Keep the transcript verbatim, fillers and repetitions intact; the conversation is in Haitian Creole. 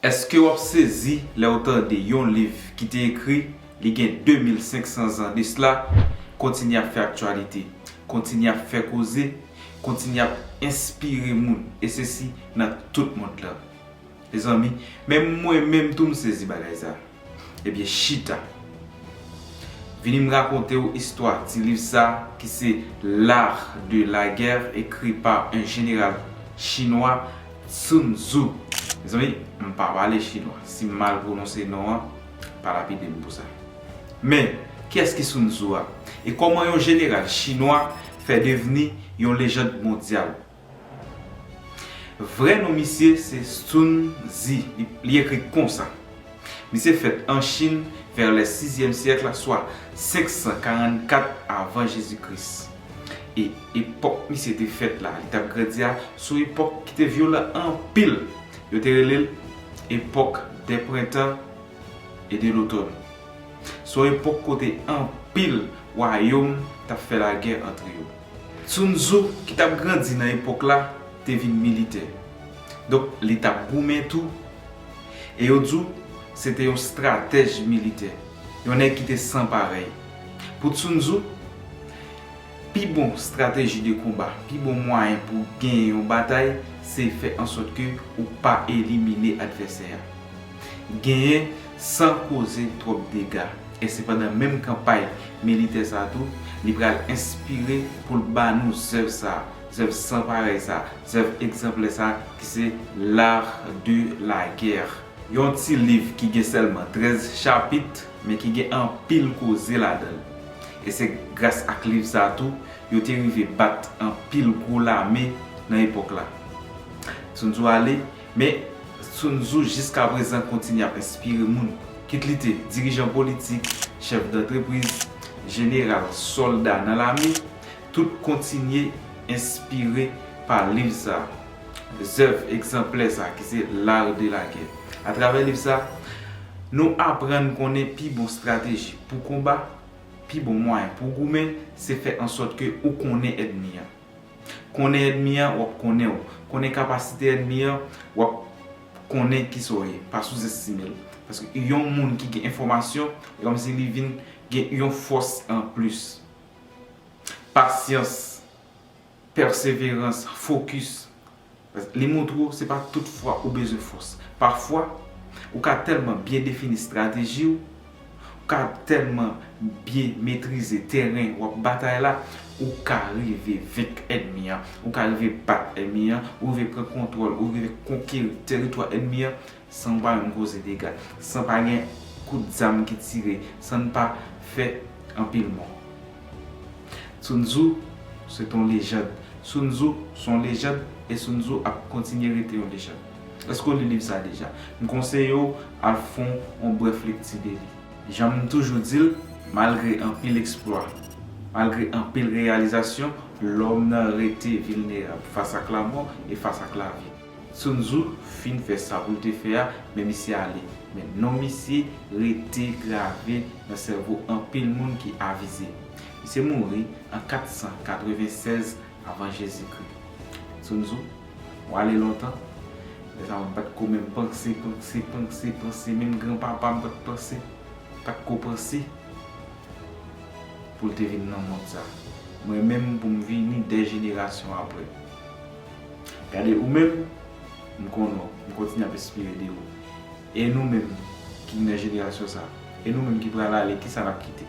Èske w ap sezi lè w tande yon liv ki te ekri li gen de mil senk san zan de sila kontinye ap fè aktyalite, kontinye ap fè koze, kontinye ap enspire moun, e sesi nan tout mond lan? Mezanmi, menm mwen menm tou m sezi bagay sa. Ebyen, chita. Vini m rakonte w istwa ti liv sa ki se L'Art de la Guerre, écrit par un général chinois, Sun Tzu. Mezanmi, m pa pale chinwa. Si m mal pwononse non an, pa lapide m pou sa. Men, kiyès ki Sun Tzu a? E kòman yon jeneral chinwa fè devni yon lejand mondyal? Vrè non misye se Sun Tzu. Li, li ekri konsa. Misye fèt an Chin vè lè sizyèm syèk la, swa senk san karannkat avan Jezi Kris. E epòk misye te fèt la, li t ap grandi a, se yon epòk ki te vyolan anpil. Yo te rele l epòk dè prentan e de lotòn. Se yon epòk kote anpil wayòm t ap fè lagè antre yo. Sun Tzu, ki t ap grandi nan epòk la, te vin militè. Donk, li t ap goumen tou. E yo di w, se te yon estratèj militè, yon nèg ki te san parèy. Pou Sun Tzu, pi bon estrateji de konba, pi bon mwayen pou w genyen yon batay, se fè an sòt ke ou pa elimine advèsè a. Genyen san koze twòp dega. E se pandan menm kanpay militè sa a tou, li pral enspire pou l ba nou zèv sa a, zèv san parèy sa a, zèv egzanplè sa a, ki se L'Art de la Guerre. Yon ti liv ki gen sèlman trèz chapit, men ki gen anpil koze ladan l. E se gras ak liv sa a tou, yo te rive bat anpil gwo lame nan epòk la. Sun Tzu ale, men Sun Tzu jiskaprezan kontinye ap enspire moun. Kit li te dirijan politik, chèf dantrepriz, jeneral, sòlda nan lame, tout kontinye enspire pa liv sa a. Zèv egzanplè sa a ki se L'Art de la Guerre. Atravè liv sa a, nou aprann konnen pi bon estrateji pou konba, pi bon mwayen pou goumen, se fè an sòt ke ou konnen ènmi an. Konnen ènmi an, w ap konnen w. Konnen kapasite ènmi an, w ap konnen kisa w ye. Pa souzestime l. Paske yon moun ki gen enfòmasyon, e kòmsi li vin gen yon fòs anplis. Pasyans, pèseverans, fokis. Li montre w se pa tout fwa ou bezwen fòs. Pafwa, ou ka tèlman byen defini estrateji w, ou ka tèlman byen metrize teren w ap batay la, ou ka rive venk ènmi an, ou ka rive bat ènmi an, ou rive pran kontwòl, ou rive konkeri tèritwa ènmi an, san w pa menm koze dega, san pa gen kout zam ki tire, san n pa fè anpil mò. Sun Tzu se t on lejand. Sun Tzu se on lejand e Sun Tzu ap kontinye rete yon lejand. Èske w li liv sa a deja? M konseye w al fè on brèf lekti de li. Jan m toujou di l, malgre anpil eksplwa, malgre anpil reyalizasyon, lòm nan rete vilnerab fas ak lamò e fas ak lavi. Sun Tzu fin fè sa pou l te fè a, men misye ale. Men non misye rete grave nan sèvo anpil moun ki avize. Misye mouri an kat san katreven sèz avan Jezikri. Sun Tzu, w ale lontan. Lè sa a, m pa t ko menm panse, panse, panse, panse. Menm granpapa m pa t panse, pa t ko panse pou l te vin nan mond sa. Mwen menm, pou m vini dè jenerasyon apre. Gade, ou menm, m konnen w, m kontinye ap enspire de ou. E nou menm ki nan jenerasyon sa, e nou menm ki pral ale, kisa n ap kite?